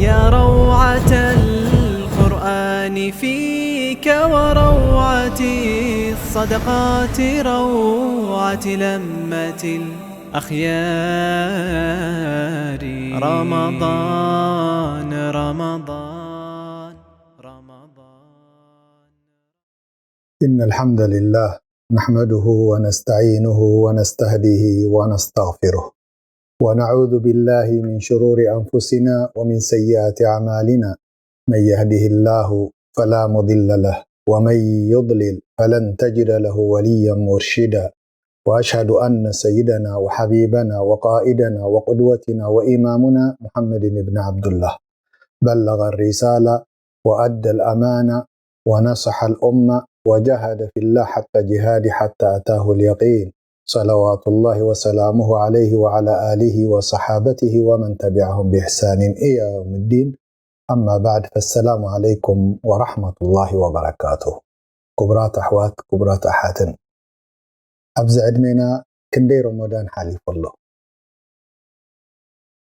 يا روعة القرآن فيك وروعة الصدقات، روعة لمة الأخيار. رمضان، رمضان، رمضان. إن الحمد لله نحمده ونستعينه ونستهديه ونستغفره، ونعوذ بالله من شرور أنفسنا ومن سيئات أعمالنا. من يهده الله فلا مضل له، ومن يضلل فلن تجد له وليا مرشدا. وأشهد أن سيدنا وحبيبنا وقائدنا وقدوتنا وإمامنا محمد بن عبد الله بلغ الرسالة وأدى الأمانة ونصح الأمة وجاهد في الله حق جهاده حتى أتاه اليقين. صلوات الله وسلامه عليه وعلى آله وصحابته ومن تبعهم بإحسان إلى يوم الدين. أما بعد، فالسلام عليكم ورحمة الله وبركاته. ክቡራት ኣሕዋት፣ ክቡራት ኣሓትን፣ ኣብዚ ዕድሜና ክንደይ ረመዳን ሓሊፉ ኣሎ?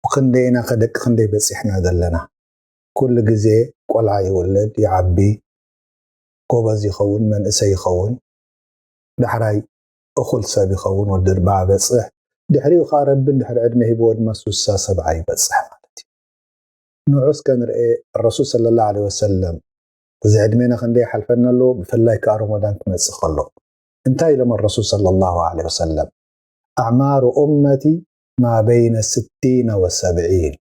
ብኽንደይ ኢና ከ ደቂ ክንደይ በጺሕና ዘለና? ኩሉ ግዜ ቆልዓ ይውለድ፣ ይዓቢ፣ ጎበዝ ይኸውን፣ መንእሰይ ይኸውን፣ ዳሕራይ እኹል ሰብ ይኸውን፣ ወዲ ኣርብዓ በጽሕ፣ ድሕሪኡ ኸኣ ረቢ እንድሕር ዕድመ ሂብዎ ድማ ሱሳ ሰብዓ ይበጽሕ ማለት እዩ። ንዑ እስከ ንርኤ፣ ረሱል ሰለላሁ ዐለይሂ ወሰለም፣ እዚ ዕድሜና ክንደይ ይሓልፈና ኣሎ፣ ብፍላይ ከኣ ረመዳን ክመጽእ ከሎ። እንታይ ኢሎም ረሱል ሰለላሁ ዐለይሂ ወሰለም? ኣዕማሩ ኡመቲ ማ በይነ ስቲነ ወሰብዒን።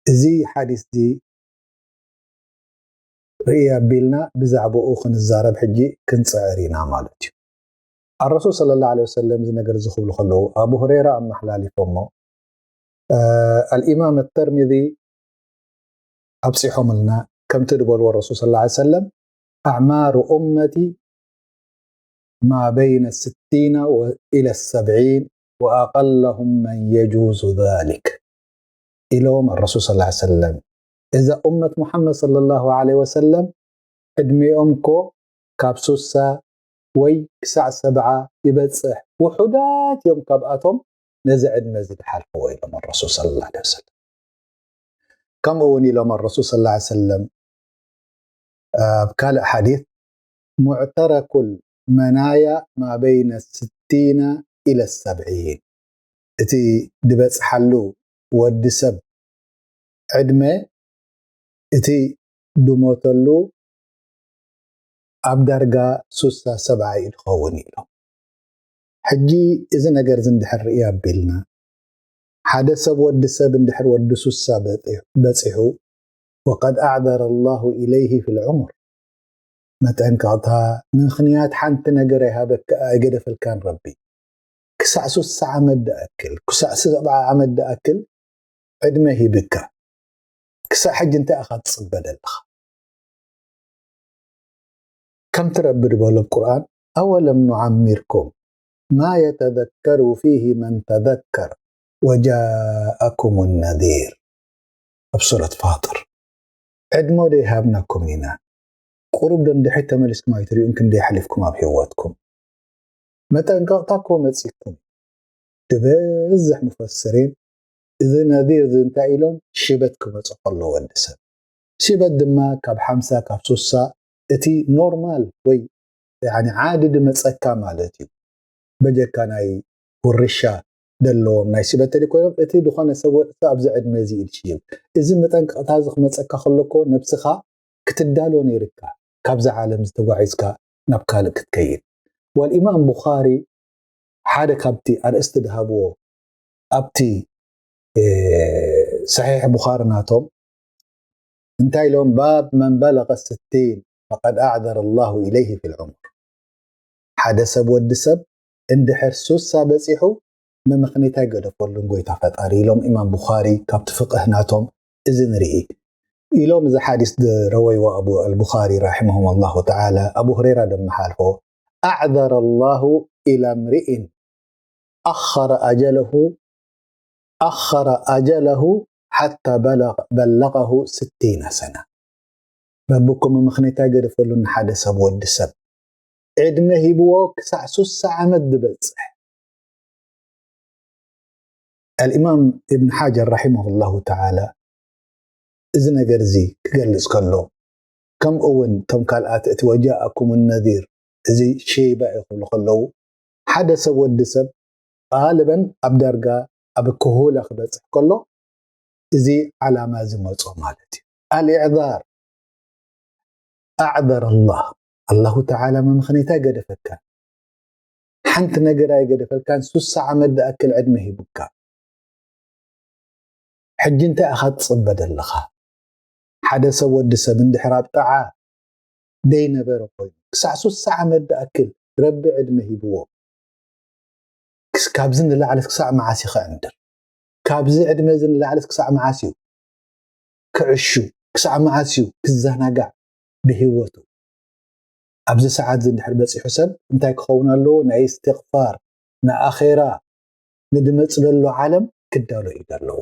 እዚ ሓዲስ እዚ ርእይ ኣቢልና ብዛዕባኡ ክንዛረብ ሕጂ ክንጽዕር ኢና ማለት እዩ። ኣረሱል ሰለላሁ ዐለይሂ ወሰለም እዚ ነገር እዚ ክብሉ ከለዉ፣ ኣቡ ሁረይራ ኣመሓላሊፎሞ፣ እ፣ ኣልኢማም ተርሚዚ ኣብጺሖምልና፣ ከምቲ ዝበልዎ ረሱል ሰለላሁ ዐለይሂ ወሰለም፣ ኣዕማሩ ኡመቲ ማ በይነ ስቲነ ወ-፣ ኢለ ሰብዒን ወኣቀለሁም መን የጁዙ ዛሊክ ኢሎም ረሱል ሰለላሁ ዐለይሂ ወሰለም። እዛ ኡመት ሙሓመድ ሰለላሁ ዐለይሂ ወሰለም ዕድሜኦም እኮ ካብ ሱሳ ወይ ክሳዕ ሰብዓ ይበጽሕ፣ ውሑዳት እዮም ካብኣቶም ነዚ ዕድመ እዚ ዝሓልፍዎ ኢሎም ረሱል ሰለላሁ ዐለይሂ ወሰለም። ከምኡ እውን ኢሎም ረሱል ሰለላሁ ዐለይሂ ወሰለም ኣብ ካልእ ሓዲስ፣ ሙዕተረኩል መናያ ማ በይነ ስቲነ ኢለ ሰብዒን፣ እቲ ድበጽሓሉ ወዲ ሰብ ዕድመ እቲ ድሞተሉ ኣብ ዳርጋ ሱሳ ሰብዓ እዩ ድኸውን ኢሎም። ሕጂ እዚ ነገር እዚ እንድሕር ርእይ ኣቢልና፣ ሓደ ሰብ ወዲ ሰብ እንድሕር ወዲ ሱሳ በጺሑ፣ በጺሑ፣ ወቀድ ኣዕዘረ ላሁ ኢለይሂ ፊል ዑምር፣ መጠንቀቕታ ምኽንያት ሓንቲ ነገር ኣይሃበካ፣ ኣይገደፈልካን ረቢ። ክሳዕ ሱሳ ዓመት ደኣክል፣ ክሳዕ ሰብዓ ዓመት ደኣክል ዕድመ ሂብካ፣ ክሳዕ ሕጂ እንታይ ኢኻ ትጽበ ዘለኻ? ከምቲ ረቢ ዝበሎ ኣብ ቁርኣን፣ ኣወለም ኑዓሚርኩም ማ የተዘከሩ ፊሂ መን ተዘከር ወጃኣኩም ነዚር። ኣብ ሱረት ፋጥር። ዕድመ ዶ ይሃብናኩም ኢና? ቁሩብ ዶ ንድሕሪት ተመሊስኩም ኣይትሪኡን ክንደይ ኣሕሊፍኩም ኣብ ህይወትኩም? መጠንቀቕታ እኮ መጺኩም። ዝበዝሕ ሙፈስሪን እዚ ነዚር እዚ እንታይ ኢሎም? ሽበት ክመጾ ከሎ ወዲ ሰብ። ሽበት ድማ ካብ ሓምሳ ካብ ሱሳ እቲ ኖርማል ወይ ያኒ ዓዲ ድመጸካ ማለት እዩ። በጀካ ናይ ውርሻ ደለዎም ናይ ሽበት ተደይ ኮይኖም፣ እቲ ዝኾነ ሰብ ወዲ ሰብ ኣብዚ ዕድመ እዚ ኢሉ ሽይብ። እዚ መጠንቀቕታ እዚ ክመጸካ ከሎ እኮ ነብስኻ ክትዳሎ ነይርካ፣ ካብዛ ዓለም እዚ ተጓዒዝካ ናብ ካልእ ክትከይድ። ወልኢማም ቡኻሪ ሓደ ካብቲ ኣርእስቲ ድሃብዎ ኣብቲ፣ እ፣ ሰሒሕ ቡኻሪ ናቶም እንታይ ኢሎም? ባብ መን በለገ ስቲን ፈቀድ ኣዕዘረ ላሁ ኢለይሂ ፊል ዑምር። ሓደ ሰብ ወዲ ሰብ እንድሕር ሱሳ በጺሑ መመኽኒታ ኣይገደፈሉን ጎይታ ፈጣሪ ኢሎም ኢማም ቡኻሪ ካብቲ ፍቅህ ናቶም እዚ ንርኢ ኢሎም። እዚ ሓዲስ ዝረወይዎ ኣቡ ኣልቡኻሪ ረሒመሁም ኣላሁ ተዓላ ኣቡ ሁረይራ ደመሓልፎ ኣዕዘረ ላሁ ኢላ ምርኢን ኣኸረ ኣጀለሁ ኣኸረ ኣጀለሁ ሓታ በለገ-፣ በለገሁ ስቲነ ሰና። ረቢ እኮ መመኽነይታ ገደፈሉ ንሓደ ሰብ ወዲ ሰብ። ዕድመ ሂብዎ ክሳዕ ሱሳ ዓመት ዝበጽሕ። ኣልኢማም እብን ሓጀር ራሒመሁላሁ ተዓላ እዚ ነገር እዚ ክገልጽ ከሎ፣ ከምኡ እውን እቶም ካልኣት እቲ ወጃእኩም ነዚር፣ እዚ ሸይባ እዩ ክብሉ ከለዉ፣ ሓደ ሰብ፣ ወዲ ሰብ ቓልበን ኣብ ዳርጋ ኣብ ክሁላ ክበጽሕ ከሎ፣ እዚ ዓላማ እዚ መጾ ማለት እዩ። ኣልኢዕዛር ኣዕዘረ ኣላህ፣ ኣላሁ ተዓላ መምኽኔታ ኣይገደፈካን። ሓንቲ ነገር ኣይገደፈልካን። ሱሳ ዓመት ዝኣክል ዕድመ ሂቡካ። ሕጂ እንታይ ኢኻ ትጽበ ዘለኻ? ሓደ ሰብ፣ ወዲ ሰብ እንድሕር ኣብ ጣዓ ደይነበረ ኮይኑ፣ ክሳዕ ሱሳ ዓመት ዝኣክል ረቢ ዕድመ ሂብዎ፣ ክስ-፣ ካብዚ ንላዕለስ ክሳዕ መዓስ እዩ ክዕንድር? ካብዚ ዕድመ እዚ ንላዕለስ ክሳዕ መዓስ እዩ ክዕሹ? ክሳዕ መዓስ እዩ ክዘናጋዕ ብህይወቱ? ኣብዚ ሰዓት እዚ እንድሕር በጺሑ ሰብ እንታይ ክኸውን ኣለዎ? ናይ እስትቕፋር፣ ንኣኼራ፣ ንድመጽ ዘሎ ዓለም ክዳሎ እዩ ዘለዎ።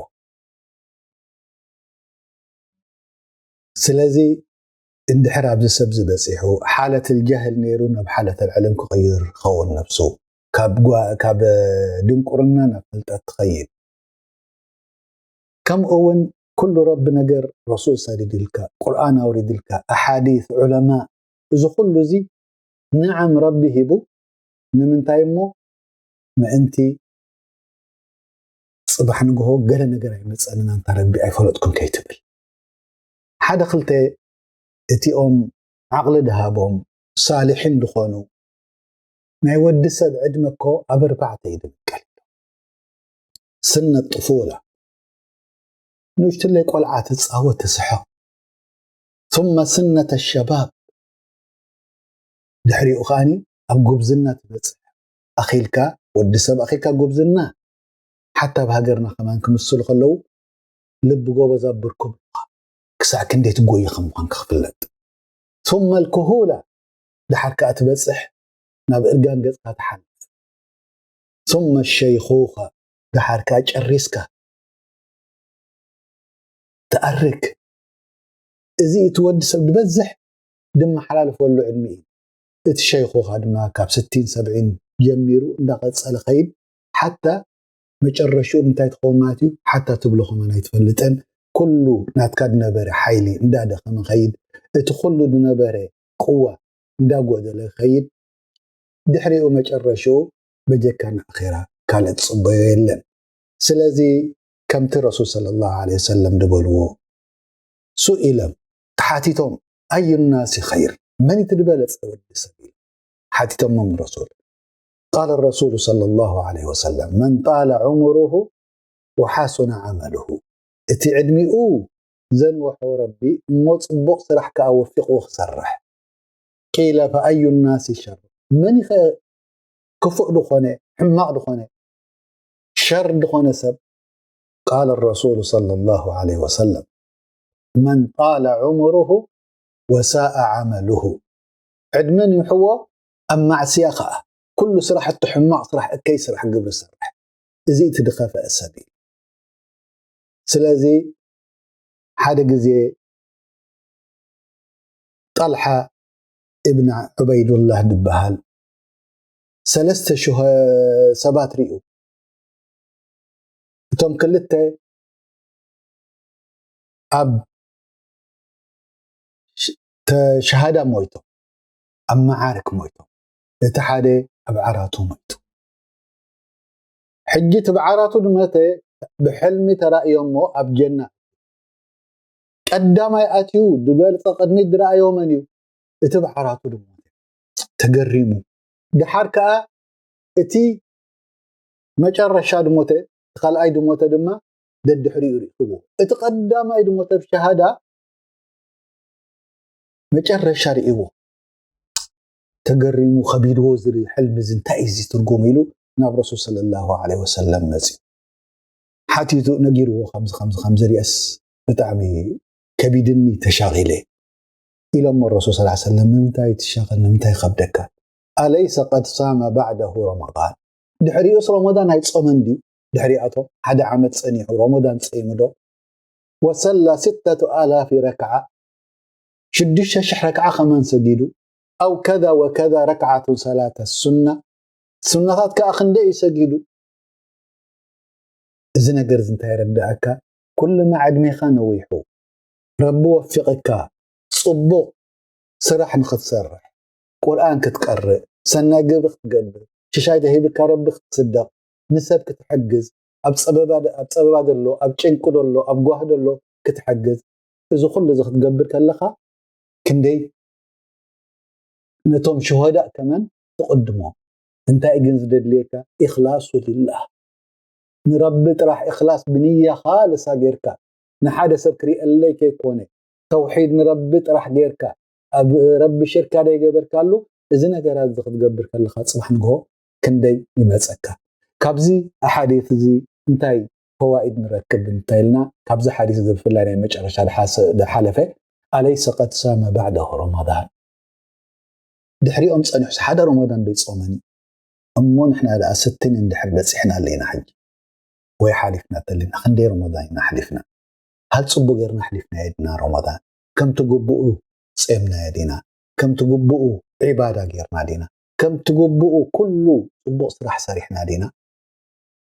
ስለዚ እንድሕር ኣብዚ ሰብ እዚ በጺሑ፣ ሓለት ልጃህል ነይሩ ናብ ሓለት ልዕልም ክቕይር ክኸውን ነብሱ። ካብ ጓ-፣ ካብ ድንቁርና ናብ ፍልጠት ትኸይድ። ከምኡ እውን ኩሉ ረቢ ነገር ረሱል ሰዲድልካ፣ ቁርኣን ኣውሪድልካ፣ ኣሓዲስ፣ ዑለማ፣ እዚ ኩሉ እዚ ንዓም ረቢ ሂቡ። ንምንታይ እሞ? ምእንቲ ጽባሕ ንግሆ ገለ ነገር ኣይመጸንን፣ ኣንታ ረቢ ኣይፈለጥኩን ከይትብል። ሓደ ክልተ እቲኦም ዓቕሊ ድሃቦም ሳልሒን ድኾኑ ናይ ወዲ ሰብ ዕድመ እኮ ኣብ ኣርባዕተ እዩ ድምቀል። ስነ ጥፉላ፣ ንእሽትለይ ቆልዓ ትጻወት ትስሕቕ። ثم سنة الشباب፣ ድሕሪኡ ከኣኒ ኣብ ጉብዝና ትበጽሕ። ኣኺልካ፣ ወዲ ሰብ ኣኺልካ ጉብዝና፣ ሓታ ኣብ ሃገርና ከማን ክምስሉ ከለዉ ልቢ ጎበዝ ኣብ ብርኩ ብሉኻ። ክሳዕ ክንደይ ትጎዪ ከም ምዃንካ ክፍለጥ። ثم الكهولة፣ ድሓር ከኣ ትበጽሕ ናብ እርጋን ገጽካ ትሓልፍ። ثم الشيخوخة፣ ድሓር ከኣ ጨሪስካ ትኣርግ። እዚ እቲ ወዲ ሰብ ዝበዝሕ ድመሓላልፈሉ ዕድመ እዩ። እቲ ሸይኹኻ ድማ ካብ ስቲን ሰብዒን ጀሚሩ እንዳቐጸለ ኸይድ፣ ሓታ መጨረሽኡ እንታይ ትኸውን ማለት እዩ፣ ሓታ ትብሎ ከማን ኣይትፈልጥን። ኩሉ ናትካ ዝነበረ ሓይሊ እንዳደኸመ ኸይድ፣ እቲ ኩሉ ዝነበረ ቅዋ እንዳጎደለ ኸይድ፣ ድሕሪኡ መጨረሽኡ በጀካ ንኣኼራ ካልእ ትጽበዮ የለን። ስለዚ ከምቲ ረሱል ሰለላሁ ዐለይሂ ወሰለም ዝበልዎ፣ ሱኢሎም፣ ተሓቲቶም፣ ኣዩ ናሲ ኸይር፣ መን እቲ ዝበለጸ ወዲ ሰብ ኢሉ ሓቲቶሞም ረሱል። ቃለ ረሱሉ ሰለላሁ ዐለይሂ ወሰለም፣ መን ጣለ ዑምሩሁ ወሓሱነ ዓመሉሁ፣ እቲ ዕድሚኡ ዘንወሖ ረቢ እሞ ጽቡቕ ስራሕ ከኣ ወፊቕዎ ክሰርሕ። ቂለ ፈኣዩ ናሲ ሸር፣ መን ይኸ ክፉእ ዝኾነ፣ ሕማቕ ዝኾነ፣ ሸር ዝኾነ ሰብ? ቃለ ረሱሉ ሰለላሁ ዐለይሂ ወሰለም፣ መን ጣለ ዑምሩሁ ወሳአ ዓመሉሁ፣ ዕድመ ንውሕዎ ኣብ ማዕስያ ኸኣ፣ ኩሉ ስራሕ እቱ ሕማቕ ስራሕ፣ እከይ ስራሕ፣ ግብሪ ስራሕ፣ እዚ እቲ ድኸፈአ ሰብ እዩ። ስለዚ ሓደ ግዜ ጠልሓ እብን ዑበይዱላህ ዝበሃል ሰለስተ ሽሆ ሰባት ርእዩ። እቶም ክልተ ኣብ ሽ-፣ ተ-፣ ሸሃዳ ሞይቶም፣ ኣብ መዓርክ ሞይቶም። እቲ ሓደ ኣብ ዓራቱ ሞይቱ። ሕጂ እቲ ብዓራቱ ድመተ ብሕልሚ ተራእዮሞ ኣብ ጀና። ቀዳማይ ኣትዩ ዝበልጸ ቅድሚት ዝረኣዮ መን እዩ? እቲ ብዓራቱ ድሞተ። ተገሪሙ። ድሓር ከኣ እቲ መጨረሻ ድሞተ፣ እቲ ካልኣይ ድሞተ ድማ ደድሕሪኡ ርእይዎ። እቲ ቀዳማይ ድሞተ ብሸሃዳ መጨረሻ ርእይዎ። ተገሪሙ፣ ከቢድዎ፣ እዚ ሕልሚ እዚ እንታይ እዩ እዚ ትርጉሙ ኢሉ ናብ ረሱል ሰለላሁ ዐለይሂ ወሰለም መጽዩ። ሓቲቱ ነጊርዎ፣ ከምዚ፣ ከምዚ፣ ከምዚ ርእየስ ብጣዕሚ ከቢድኒ፣ ተሻቒለ ኢሎሞ ረሱል ሰለላሁ ዐለይሂ ወሰለም። ንምንታይ ትሻቐል? ንምንታይ ይኸብደካ? ኣለይሰ ቀድ ሳመ ባዕደሁ ረመዳን? ድሕሪኡስ ረመዳን ኣይጾመን ድዩ? ድሕሪኣቶም ሓደ ዓመት ጸኒሑ ረመዳን ጸይሙ ዶ? ወሰላ ስተቱ ኣላፊ ረክዓ፣ ሽዱሽተ ሽሕ ረክዓ ከማን ሰጊዱ። ኣው ከዛ ወከዛ ረክዓቱን ሰላተ ሱና፣ ሱናታት ከኣ ክንደይ እዩ ሰጊዱ። እዚ ነገር እዚ እንታይ የረድኣካ? ኩሉ መዓድሜኻ ነዊሑ፣ ረቢ ወፊቕካ፣ ጽቡቕ ስራሕ ንኽትሰርሕ፣ ቁርኣን ክትቀርእ፣ ሰናይ ግብሪ ክትገብር፣ ሽሻይ ተሂብካ ረቢ ክትስደቕ፣ ንሰብ ክትሕግዝ፣ ኣብ ጸበባ ደ- ኣብ ጸበባ ዘሎ፣ ኣብ ጭንቂ ዘሎ፣ ኣብ ጓህ ዘሎ ክትሕግዝ፣ እዚ ኩሉ እዚ ክትገብር ከለኻ ክንደይ ነቶም ሽሆዳእ ከመን ትቕድሞ። እንታይ ግን ዝደድልየካ? ኢኽላሱ ሊላህ፣ ንረቢ ጥራሕ ኢኽላስ ብንያ ኻልሳ ጌርካ፣ ንሓደ ሰብ ክሪኤለይ ከይኮነ፣ ተውሒድ ንረቢ ጥራሕ ጌርካ፣ ኣብ ረቢ ሽርካ ደይገበርካሉ፣ እዚ ነገራት እዚ ክትገብር ከለኻ ጽባሕ ንግሆ ክንደይ ይመጸካ። ካብዚ ኣሓዲት እዚ እንታይ ፈዋኢድ ንረክብ እንተኢልና፣ ካብዚ ሓዲስ እዚ ብፍላይ ናይ መጨረሻ ድሓሰ- ድሓለፈ፣ ኣለይሰ ቀድ ሳመ ባዕደሁ ረመዳን፣ ድሕሪኦም ጸኒሑስ ሓደ ረመዳን ዶ ይጾመኒ? እሞ ንሕና ደኣ ስቲን እንድሕር በጺሕና ኣለና ሕጂ፣ ወይ ሓሊፍና ተልና፣ ክንደይ ረመዳን ኢና ኣሕሊፍና? ሃል ጽቡቅ ጌርና ኣሕሊፍናዮ ዲና ረመዳን? ከምቲ ግቡኡ ጼምናዮ ዲና? ከምቲ ግቡኡ ዒባዳ ጌርና ዲና? ከምቲ ግቡኡ ኩሉ ጽቡቅ ስራሕ ሰሪሕና ዲና?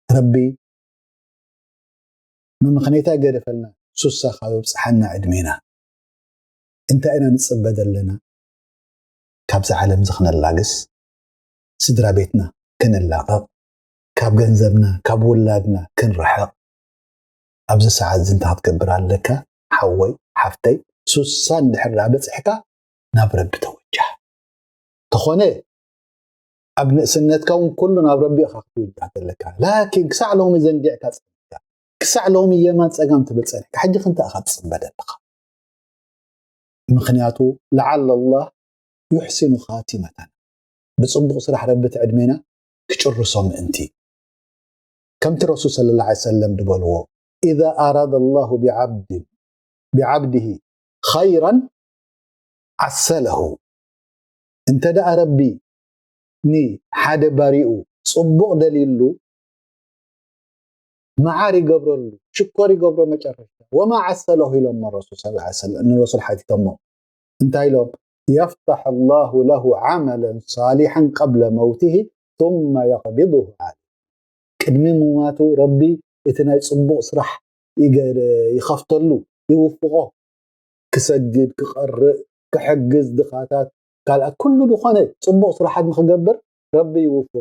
ረቢ መመኽነይታ ይገደፈልና፣ ሱሳ ካብ ኣብጽሓና ዕድሜና። እንታይ ኢና ንጽበ ዘለና? ካብዛ ዓለም እዚ ክነላግስ፣ ስድራ ቤትና ክንላቐቕ፣ ካብ ገንዘብና፣ ካብ ውላድና ክንርሕቕ። ኣብዚ ሰዓት እዚ እንታይ ክትገብር ኣለካ? ሓወይ፣ ሓፍተይ፣ ሱሳ እንድሕር ደኣ በጺሕካ፣ ናብ ረቢ ተወጃህ። ተኾነ፣ ኣብ ንእስነትካ እውን ኩሉ ናብ ረቢ ኢኻ ክትውጃህ ዘለካ። ላኪን ክሳዕ ሎሚ ዘንጊዕካ ጸኒሕካ፣ ክሳዕ ሎሚ የማን ጸጋም ትብል ጸኒሕካ፣ ሕጂ ክንታይ ኢኻ ትጽበ ዘለኻ? ምኽንያቱ፣ ለዓለ ኣላህ ዩሕሲኑ ኻቲመተና፣ ብጽቡቕ ስራሕ ረቢ እቲ ዕድሜና ክጭርሶ ምእንቲ። ከምቲ ረሱል ሰለላሁ ዐለይሂ ወሰለም ዝበልዎ፣ "ኢዛ ኣራደ ኣላሁ ቢዓብድን፣ ቢዓብድሂ ኸይራን ዓሰለሁ." እንተ ደኣ ረቢ ንሓደ ባሪኡ ጽቡቕ ደልዩሉ፣ መዓር ይገብረሉ፣ ሽኮር ይገብሮ መጨረሻ። "ወማ ዓሰለሁ?" ኢሎሞ ረሱል ሰለላሁ ዐለይሂ ወሰለም፣ ንረሱል ሓቲቶሞ። እንታይ ኢሎም? "የፍታሕ ኣላሁ ለሁ ዓመለን ሳሊሐን ቀብለ መውቲሂ ثመ የቅቢضሁ ዐለይህ." ቅድሚ ምማቱ ረቢ እቲ ናይ ጽቡቕ ስራሕ ይገ- ይኸፍተሉ፣ ይውፍቖ። ክሰግድ፣ ክቐርእ፣ ክሕግዝ ድኻታት፣ ካልኣት ኩሉ ዝኾነ ጽቡቕ ስራሓት ንኽገብር ረቢ ይውፍቖ።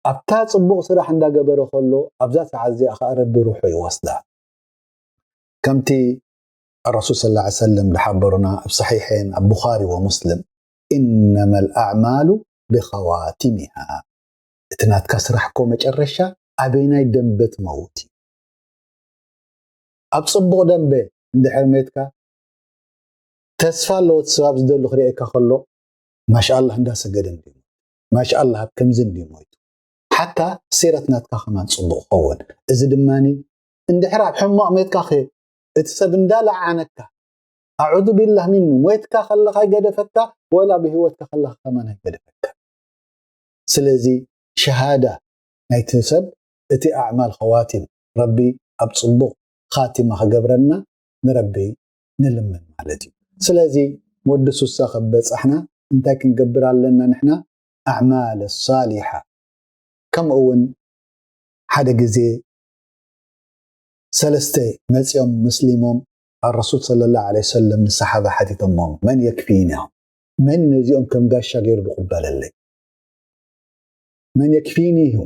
ኣብታ ጽቡቕ ስራሕ እንዳገበረ ከሎ፣ ኣብዛ ሰዓት እዚኣ ኸኣ ረቢ ሩሑ ይወስዳ። ከምቲ ረሱል ሰለላሁ ዐለይሂ ወሰለም ዝሓበሩና ኣብ ሰሒሐይን ኣብ ቡኻሪ ወሙስሊም፣ "ኢነመል ኣዕማሉ ብኸዋቲሚሃ." እቲ ናትካ ስራሕ እኮ መጨረሻ ኣበይናይ ደንበ ትመውት እዩ። ኣብ ጽቡቕ ደንበ እንድሕር ሜትካ፣ ተስፋ ኣለዎ እቲ ሰብ ኣብዚ ደሉ ክርእየካ ከሎ፣ ማሻኣላህ እንዳሰገደ እንድዩ ሞይቱ፣ ማሻኣላህ ኣብ ከምዚ እንድዩ ሞይቱ። ሓታ ሲረት ናትካ ከማን ጽቡቕ ክኸውን። እዚ ድማኒ እንድሕር ኣብ ሕማቕ ሜትካ ኸ፣ እቲ ሰብ እንዳለዓነካ፣ ኣዑዙ ቢላህ ሚኑ፣ ሞይትካ ከለኻ ይገደፈካ፣ ወላ ብህይወትካ ከለኻ ከማን ኣይገደፈካ። ስለዚ ሸሃዳ ናይቲ ሰብ፣ እቲ ኣዕማል ኸዋቲም፣ ረቢ ኣብ ጽቡቕ ኻቲማ ክገብረና ንረቢ ንልምን ማለት እዩ። ስለዚ ወዲ ሱሳ ከበጻሕና እንታይ ክንገብር ኣለና ንሕና? ኣዕማል ሳሊሓ። ከምኡ እውን ሓደ ግዜ ሰለስተ መጺኦም መስሊሞም፣ ኣረሱል ሰለላሁ ዐለይሂ ወሰለም ንሰሓባ ሓቲቶሞም፣ "መን የክፊኒ?" ኢሎም። "መን ነዚኦም ከም ጋሻ ገይሩ ዝቕበለለይ? መን የክፊኒ?" ኢሉ።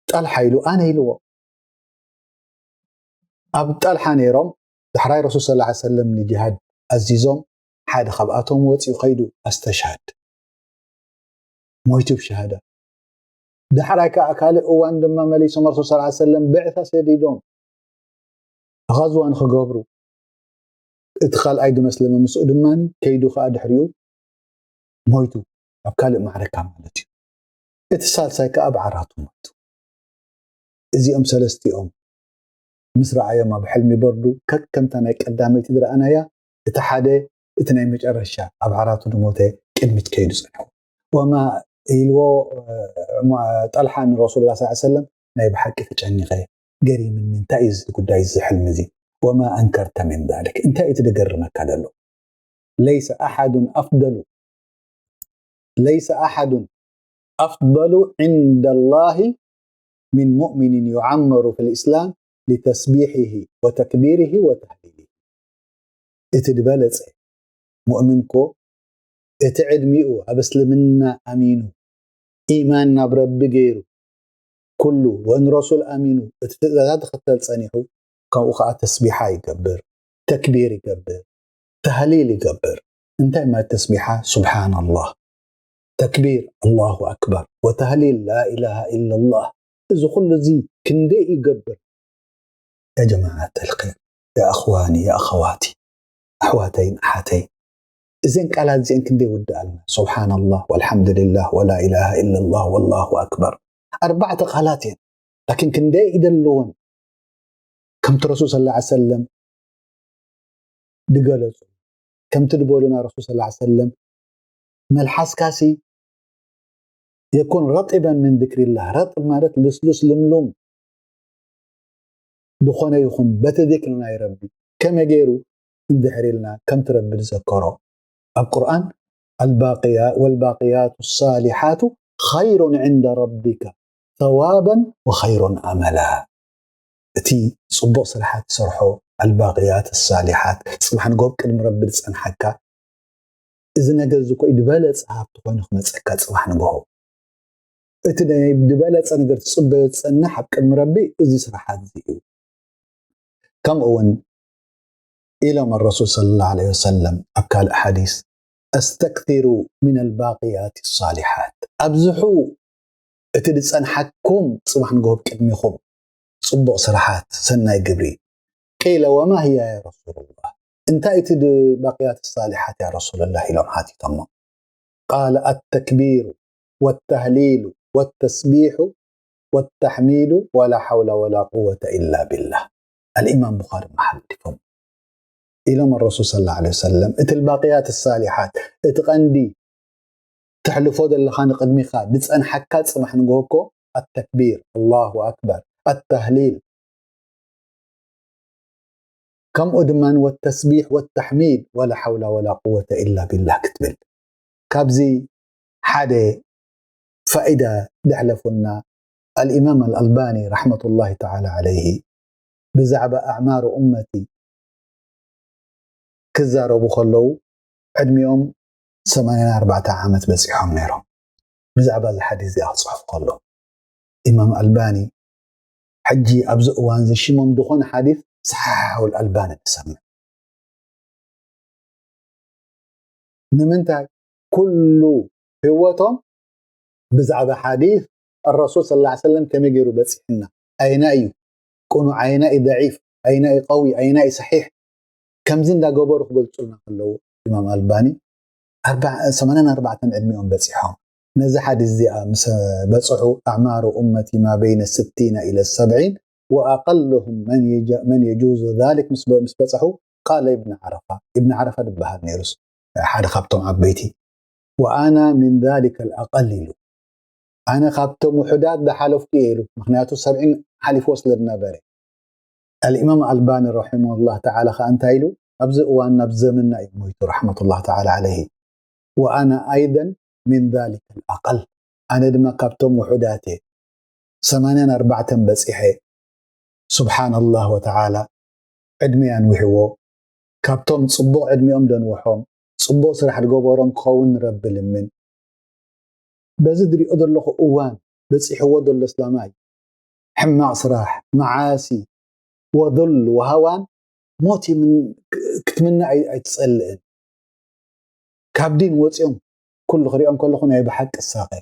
ጣልሓ ኢሉ፣ "ኣነ" ኢልዎ። ኣብ ጣልሓ ነይሮም፣ ዳሕራይ ረሱል ሰለላሁ ዐለይሂ ወሰለም ንጂሃድ ኣዚዞም፣ ሓደ ካብኣቶም ወጺኡ ከይዱ ኣስተሽሃድ። ሞይቱ ብሸሃዳ። ዳሕራይ ከኣ ካልእ እዋን ድማ መሊሶም ረሱል ሰለላሁ ዐለይሂ ወሰለም ብዕታ ሰዲዶም፣ ቐዝዋ ንኽገብሩ፣ እቲ ካልኣይ ዝመስለመ ምስኡ ድማ ከይዱ ከኣ ድሕሪኡ ሞይቱ፣ ኣብ ካልእ ማዕረካ ማለት እዩ። እቲ ሳልሳይ ከኣ ኣብ ዓራቱ ሞይቱ። እዚኦም ሰለስቲኦም ምስ ረኣዮም ኣብ ሕልሚ በርዱ፣ ከከምታ ናይ ቀዳመይቲ ዝረኣናያ፣ እቲ ሓደ እቲ ናይ መጨረሻ ኣብ ዓራቱ ዝሞተ ቅድሚት ከይዱ ጸንሑ። ወማ ኢልዎ፣ እ፣ ማ-፣ ጠልሓ ንረሱል ላ ሰለላሁ ዐለይሂ ወሰለም፣ "ናይ ብሓቂ ተጨኒቐ፣ ገሪምኒ፣ እንታይ እዩ እዚ ጉዳይ እዚ፣ ሕልሚ እዚ? ወማ ኣንከርተ ሚን ዛሊክ፣ እንታይ እዩ እቲ ደገርመካ ዘሎ? ለይሰ ኣሓዱን ኣፍደሉ፣ ለይሰ ኣሓዱን ኣፍደሉ ዒንደ ላሂ من مؤمن يعمر في الإسلام لتسبيحه وتكبيره وتهليله. እቲ ዝበለጸ ሙእምን እኮ እቲ ዕድሚኡ ኣብ እስልምና ኣሚኑ ኢማን ናብ ረቢ ገይሩ ኩሉ ወን ረሱል ኣሚኑ እቲ ትእዛዛት ክኽተል ጸኒሑ ካብኡ ከዓ ተስቢሓ ይገብር፣ ተክቢር ይገብር፣ ተህሊል ይገብር። እንታይ ማለት ተስቢሓ? ሱብሓን ኣላህ፣ ተክቢር ኣላሁ ኣክበር፣ ወተህሊል ላኢላሃ ኢላላህ። እዚ ኩሉ እዚ ክንደይ ይገብር? ያ ጀማዓት ኣልኸይር፣ ያ ኣኽዋኒ፣ ያ ኣኸዋቲ፣ ኣሕዋተይን ኣሓተይን፣ እዘን ቃላት እዚአን ክንደይ ውድኣልና? ሱብሓን ኣላህ፣ ወልሓምዱሊላህ፣ ወላ ኢላሃ ኢላላህ፣ ወላሁ ኣክበር። ኣርባዕተ ቃላት እየን፣ ላኪን ክንደይ ይደልወን? ከምቲ ረሱል ሰለላሁ ዐለይሂ ወሰለም ድገለጹ፣ ከምቲ ድበሉና ረሱል ሰለላሁ ዐለይሂ ወሰለም፣ መልሓስካሲ የኩን ረጢበን ምን ዚክሪላህ። ረጥብ ማለት ልስሉስ ልምሉም ዝኾነ ይኹን በቲ ዚክሪ ናይ ረቢ። ከመይ ገይሩ? እንድሕር ኢልና ከምቲ ረቢ ዝዘከሮ ኣብ ቁርኣን፣ ኣልባቅያ-፣ ወልባቅያቱ ሳሊሓቱ ኸይሩን ዕንደ ረቢከ ሰዋበን ወኸይሩን ኣመላ። እቲ ጽቡቕ ስራሓት ትሰርሖ፣ ኣልባቅያት ሳሊሓት፣ ጽባሕ ንግሆ ኣብ ቅድሚ ረቢ ዝጸንሓካ፣ እዚ ነገር እዚ ኮይ ዝበለጸ ሃብቲ ኮይኑ ክመጸካ ጽባሕ ንግሆ። እቲ ናይ ዝበለጸ ነገር ትጽበዮ ዝጸንሕ ኣብ ቅድሚ ረቢ እዚ ስራሓት እዚ እዩ። ከምኡ እውን ኢሎም ረሱል ሰለላሁ ዐለይሂ ወሰለም ኣብ ካልእ ሓዲስ፣ "ኣስተክሲሩ ሚነል ባቅያት ሳሊሓት፣ ኣብዝሑ እቲ ዝጸንሓኩም ጽባሕ ንግሆ ኣብ ቅድሚኹም ጽቡቕ ስራሓት፣ ሰናይ ግብሪ." ቂለ፣ "ወማ ህያ ያ ረሱሉላህ?" እንታይ እቲ ድ-፣ ባቅያት ሳሊሓት ያ ረሱሉላህ ኢሎም ሓቲቶሞ። ቃለ፣ "ኣተክቢሩ ወተህሊሉ ወተስቢሑ ወተሕሚዱ ወላ ሓውላ ወላ ቁወተ ኢላ ቢላህ." ኣልኢማም ቡኻሪ መሓሊፎም ኢሎም ረሱል ሰለላሁ ዐለይሂ ወሰለም፣ እቲ ባቅያት ሳሊሓት፣ እቲ ቀንዲ ተሕልፎ ዘለኻ ንቕድሚኻ ዝጸንሓካ ጽባሕ ንግሆ እኮ ኣተክቢር፣ ኣላሁ ኣክበር፣ ኣተህሊል፣ ከምኡ ድማ ወተስቢሕ ወተሕሚድ፣ ወላ ሓውላ ወላ ቁወተ ኢላ ቢላህ ክትብል። ካብዚ ሓደ ፋኢዳ ደሕለፉልና፣ ኣልኢማም ኣልኣልባኒ ረሕመቱላሂ ተዓላ ዓለይሂ ብዛዕባ ኣዕማር ኡመቲ ክዛረቡ ከለዉ ዕድሚኦም ሰማንያን ኣርባዕተ ዓመት በጺሖም ነይሮም። ብዛዕባ እዚ ሓዲስ እዚኣ ክጽሕፉ ከለዉ ኢማም ኣልባኒ፣ ሕጂ ኣብዚ እዋን እዚ ሽሞም ዝኾነ ሓዲስ ሰሓሓው ኣልባኒ ንሰምዕ። ንምንታይ? ኩሉ ህይወቶም ብዛዕባ ሓዲስ ኣረሱል ሰለላሁ ዐለይሂ ወሰለም ከመይ ገይሩ በጺሕና፣ ኣየናይ እዩ ቅኑዕ፣ ኣየናይ እዩ ደዒፍ፣ ኣየናይ እዩ ቀዊ፣ ኣየናይ እዩ ሰሒሕ፣ ከምዚ እንዳገበሩ ክገልጹልና ከለዉ ኢማም ኣልባኒ ኣርባ-፣ ሰማንያን ኣርባዕተን ዕድሚኦም በጺሖም። ነዚ ሓዲስ እዚኣ ምስ በጽሑ፣ ኣዕማሩ ኡመቲ ማ በይነ ስቲነ ኢለ ሰብዒን ወኣቀልሁም መን የጀ-፣ መን የጁዙ ዛሊክ ምስ በ-፣ ምስ በጽሑ፣ ቃለ ኢብን ዓረፋ፣ ኢብን ዓረፋ ዝበሃል ነይሩስ ሓደ ካብቶም ዓበይቲ፣ ወኣና ሚን ዛሊከ ኣልኣቀል ኢሉ፣ ኣነ ካብቶም ውሑዳት ዝሓለፍኩ እየ ኢሉ። ምኽንያቱ ሰብዒን ሓሊፍዎ ስለ ዝነበረ። ኣልኢማም ኣልባኒ ረሒመሁላህ ተዓላ ከኣ እንታይ ኢሉ? ኣብዚ እዋን ናብ ዘመንና እዩ ሞይቱ ረሕመቱላህ ተዓላ ዓለይሂ። ወኣና ኣይደን ሚን ዛሊከ ኣልኣቀል፣ ኣነ ድማ ካብቶም ውሑዳት እየ። ሰማንያን ኣርባዕተን በጺሐ። ሱብሓነላህ ወተዓላ ዕድመ ኣንዊሕዎ። ካብቶም ጽቡቕ ዕድሚኦም ደንውሖም፣ ጽቡቕ ስራሕ ዝገበሮም ክኸውን ንረቢ ልምን። በዚ ዝሪኦ ዘለኹ እዋን በጺሕዎ ዘሎ እስላማይ፣ ሕማቕ ስራሕ፣ መዓሲ፣ ወዱል ወሃዋን፣ ሞት ይምን-፣ ክትምነ ኣይ-፣ ኣይትጸልእን። ካብ ዲን ወጺኦም ኩሉ ክሪኦም ከለኹ ናይ ብሓቂ ሳቐ።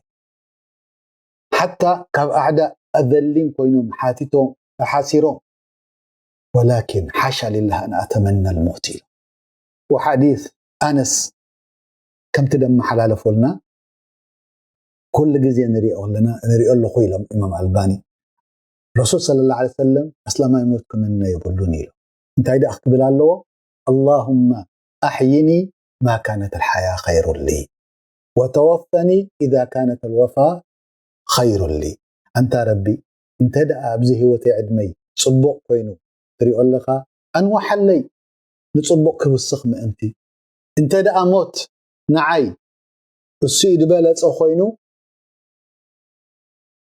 ሓታ ካብ ኣዕዳ ኣዘሊን ኮይኖም ሓቲቶም፣ ተሓሲሮም። ወላኪን ሓሻ ሊላህ ኣን ኣተመና ልሞት ኢሉ። ወሓዲስ ኣነስ ከምቲ ደመሓላለፉልና ኩሉ ግዜ ንሪኦ ኣለና፣ ንሪኦ ኣለኹ ኢሎም ኢማም ኣልባኒ። ረሱል ሰለላሁ ዐለይሂ ወሰለም ኣስላማይ ሞት ክምነ የብሉን ኢሎም። እንታይ ደኣ ክብል ኣለዎ? ኣላሁመ ኣሕይኒ ማ ካነት ኣልሓያ ኸይሩን ሊ፣ ወተወፈኒ ኢዛ ካነት ኣልወፋ ኸይሩን ሊ። ኣንታ ረቢ፣ እንተ ደኣ ኣብዚ ህይወተይ ዕድመይ ጽቡቕ ኮይኑ ትሪኦ ኣለኻ፣ ኣንውሓለይ ንጽቡቕ ክውስኽ ምእንቲ። እንተ ደኣ ሞት ንዓይ እሱ እዩ ዝበለጸ ኮይኑ፣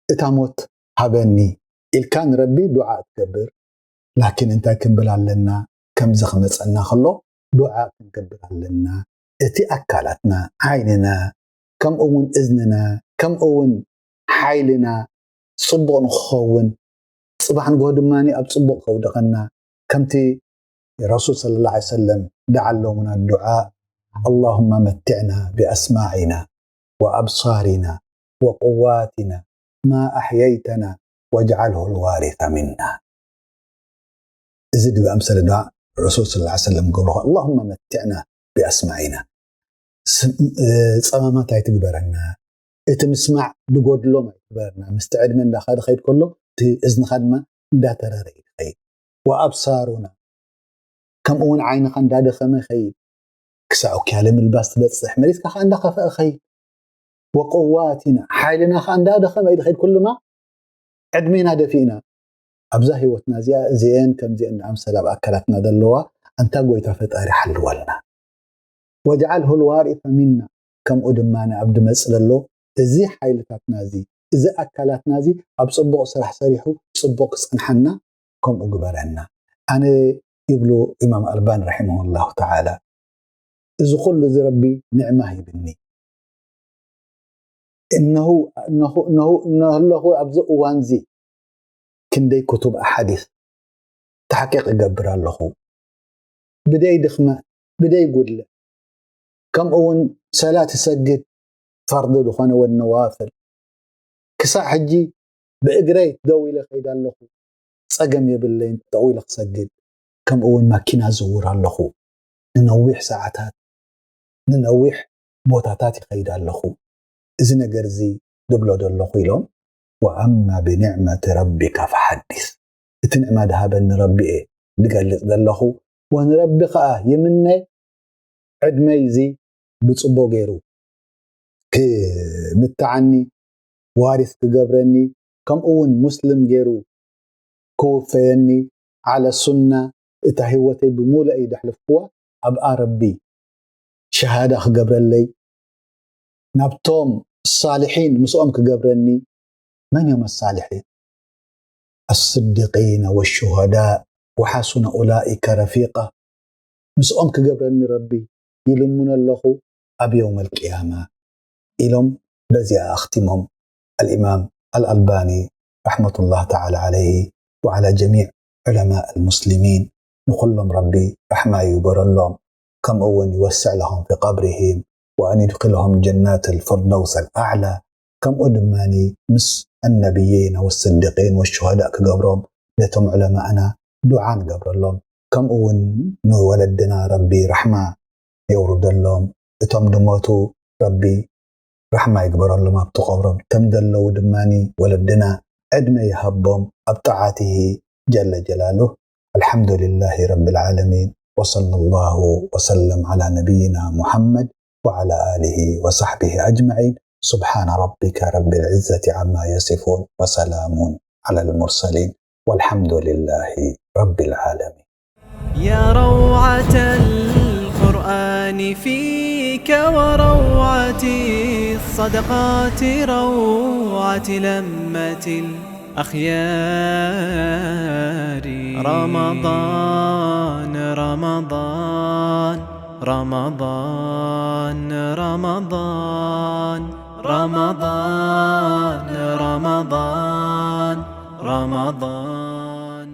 እታ ሞት ሃበኒ ኢልካ ንረቢ ዱዓ ትገብር። ላኪን እንታይ ክንብል ኣለና? ከምዚ ክመጸና ከሎ ዱዓ ክንገብር ኣለና። እቲ ኣካላትና፣ ዓይንና፣ ከምኡ እውን እዝንና፣ ከምኡ እውን ሓይልና ጽቡቕ ንክኸውን፣ ጽባሕ ንግሆ ድማ ኣብ ጽቡቕ ከውድቐና፣ ከምቲ ረሱል ሰለላሁ ዐለይሂ ወሰለም ደዓሎምና ዱዓ፣ اللهم متعنا بأسماعنا وأبصارنا وقواتنا ما أحييتنا واجعله الوارث منا። እዚ ድግኣም ሰለዳ ረሱል ሰለላሁ ዐለይሂ ወሰለም ገብርኹ፣ اللهم متعنا بأسماعنا። ጸማማት ኣይትግበረና፣ እቲ ምስማዕ ድጎድሎም ኣይትግበረና። ምስቲ ዕድመ እንዳኸደ ኸይድ ከሎ እቲ እዝንኻ ድማ እንዳተረረ እዩ ኸይድ። ወኣብሳሩና፣ ከምኡ እውን ዓይንኻ እንዳደኸመ ኸይድ፣ ክሳዕ ኦክያለ ምልባስ ትበጽሕ፣ መሬትካ ኸዓ እንዳኸፍአ ኸይድ። ወቀዋቲና፣ ሓይልና ኸዓ እንዳደኸመ እዩ ኸይድ። ኩሉማ ዕድሜና ደፊእና ኣብዛ ህይወትና እዚኣ እዚአን ከምዚአን ንኣምሰል ኣብ ኣካላትና ዘለዋ ኣንታ ጎይታ ፈጣሪ ሓልወልና። ወጅዓልሁ ልዋሪፈ ሚና፣ ከምኡ ድማ ኣብ ድመፅ ዘሎ እዚ ሓይልታትና እዚ እዚ ኣካላትና እዚ ኣብ ፅቡቕ ስራሕ ሰሪሑ ፅቡቕ ክፀንሓና ከምኡ ግበረና። ኣነ ይብሉ ኢማም ኣልባን ረሒመሁ ላሁ ተዓላ፣ እዚ ኩሉ እዚ ረቢ ንዕማ ሂብኒ። እነሁ እነሁ እነሁ እነሁ ኣለኹ ኣብዚ እዋን እዚ ክንደይ ክቱብ ኣሓዲስ ተሓቂቕ እገብር ኣለኹ። ብደይ ድኽመ ብደይ ጉድለ ከምኡ እውን ሰላት እሰግድ ፈርዲ ዝኾነ ወነዋፍል ክሳዕ ሕጂ ብእግረይ ደው ኢለ ከይድ ኣለኹ። ጸገም የብለይን ጠው ኢለ ክሰግድ። ከምኡ እውን ማኪና ዝውር ኣለኹ። ንነዊሕ ሰዓታት ንነዊሕ ቦታታት ይኸይድ ኣለኹ። እዚ ነገር እዚ ድብሎ ዘለኹ ኢሎም ወኣማ ብኒዕመቲ ረቢካ ፈሓዲስ፣ እቲ ንዕማ ድሃበኒ ረቢ እየ ድገልጽ ዘለኹ። ወንረቢ ከኣ ይምነ ዕድመይ እዚ ብጽቡቕ ገይሩ ክምትዓኒ ዋሪስ ክገብረኒ ከምኡ እውን ሙስልም ገይሩ ክውፈየኒ ዓለ ሱና እታ ህይወተይ ብምሉእ እዩ ደሕልፍክዋ ኣብኣ ረቢ ሸሃዳ ክገብረለይ ናብቶም ሳልሒን ምስኦም ክገብረኒ መን እዮም ኣሳልሒን ኣስድቂነ ወሹሃዳ ወሓሱነ ኡላኢከ ረፊቃ ምስኦም ክገብረኒ ረቢ ይልምኖ ኣለኹ ኣብ የውም ኣልቅያማ ኢሎም በዚኣ ኣኽቲሞም ኣልኢማም ኣልኣልባኒ ረሕመቱላህ ተዓላ ዓለይሂ ወዓላ ጀሚዕ ዑለማእ ኣልሙስሊሚን ንኹሎም ረቢ ራሕማ ይግበረሎም ከምኡ እውን ይወስዕ ለሆም ፊ ቀብሪሂም ወኣን ይድኪልሆም ጀናት ኣልፍርደውስ ኣልኣዕላ ከምኡ ድማ ምስ ኣነብይን ወስድቂን ወሽሆዳእ ክገብሮም ነቶም ዑለማእና ዱዓ ንገብረሎም ከምኡ እውን ንወለድና ረቢ ራሕማ የውርደሎም እቶም ድሞቱ ረቢ ራሕማ ይግበረሎም ኣብቲ ቀብሮም ከም ዘለዉ ድማ ወለድና ዕድመ ይሃቦም ኣብ ጣዓትሂ ጀለ ጀላሉ الحمد لله رب العالمين وصلى الله وسلم على نبينا محمد وعلى آله وصحبه أجمعين سبحان ربك رب العزة عما يصفون وسلام على المرسلين والحمد لله رب العالمين. يا روعة القرآن فيك وروعة الصدقات روعة لمة الأخيار. رمضان، رمضان، رمضان، رمضان، رمضان، رمضان، رمضان، رمضان.